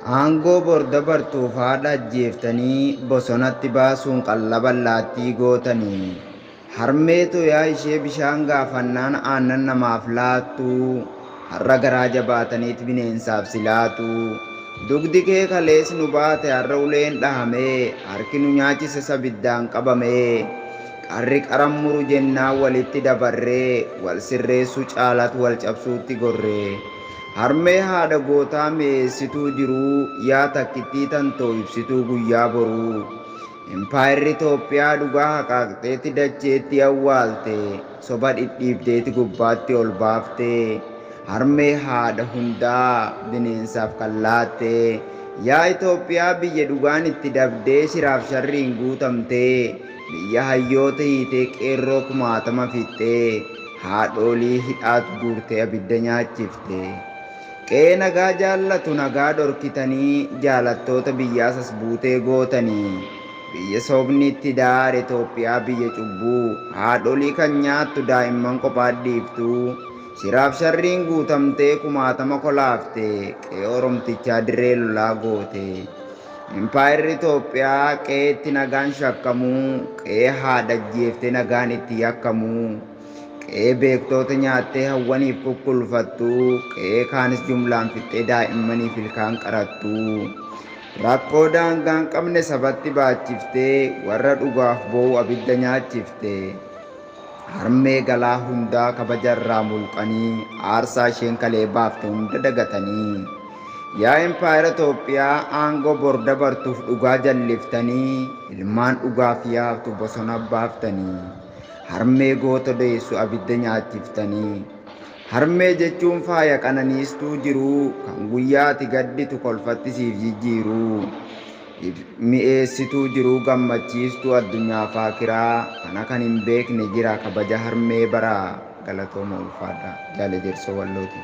Aangoo bor dabartuuf haadha ajjeeftanii bosonatti baasuun qallaba allaattii gootanii. Harmee toyaa ishee bishaan gaafannaan aannan namaaf laattu har'a garaa jabaataniit bineensaaf si laatu. Dugdi kee kalees nu baate har'a uleen dhahamee harki nu nyaachise sabiddaan qabamee. Qarri qaran muru jennaan walitti dabarree wal sirreessuu caalaat wal cabsuutti gorree. Harmee haadha gootaa mi'eessituu jiruu yaa takkittii tantoo ibsituu guyyaa boruu. Impaayerri Itoophiyaa dhugaa haqaaqxeetti dacheetti awwaalte soba dhidhiibdeeti gubbaatti ol baafte. Harmee haadha hundaa bineensaaf kan laatte. Yaa Itoophiyaa biyya dhugaan itti dabdee shiraaf sharriin guutamtee biyya hayyoota hiitee qeerroo kumaatama fixxee haadholii hidhaat guurtee abidda nyaachifte. Qe'ee nagaa jaallatu nagaa dhorkitanii jaalattoota biyyaas as buutee gootanii. Biyya sobni itti daare Itoophiyaa biyya cubbuu haadholii kan nyaattu daa'imman kophaa dhiiftuu shiraaf sharriin guutamtee kumaatama kolaafte qe'ee Oromtichaa dirree lolaa goote. Impaayerri Itoophiyaa qe'ee itti nagaan shakkamuu qe'ee haadha ajjeeftee nagaan itti yakkamuu qe'ee beektoota nyaattee hawwaniif kukkulfattuu qe'ee kaanis jumlaan fixxee daa'immaniif ilkaan qarattuu. Rakkoo daangaa hin qabne sabatti baachiftee warra dhugaaf boo'u abidda nyaachifte. Harmee galaa hundaa kabaja irraa mulqanii aarsaa isheen kalee baafte hunda dagatanii. Yaa impaayera Itoophiyaa aangoo bor dabartuuf dhugaa jalliftanii ilmaan dhugaaf yaaftu bosona baaftanii. Harmee goota deessu abidda nyaachiftanii. Harmee jechuun faaya qananiistuu jiruu kan guyyaa ati gadditu kolfatti siif jijjiiruu. Mi'eessituu jiruu gammachiistuu addunyaa faakiraa kana kan hin beekne jira kabaja harmee bara galatooma ulfaadha jaale jersoo wallooti.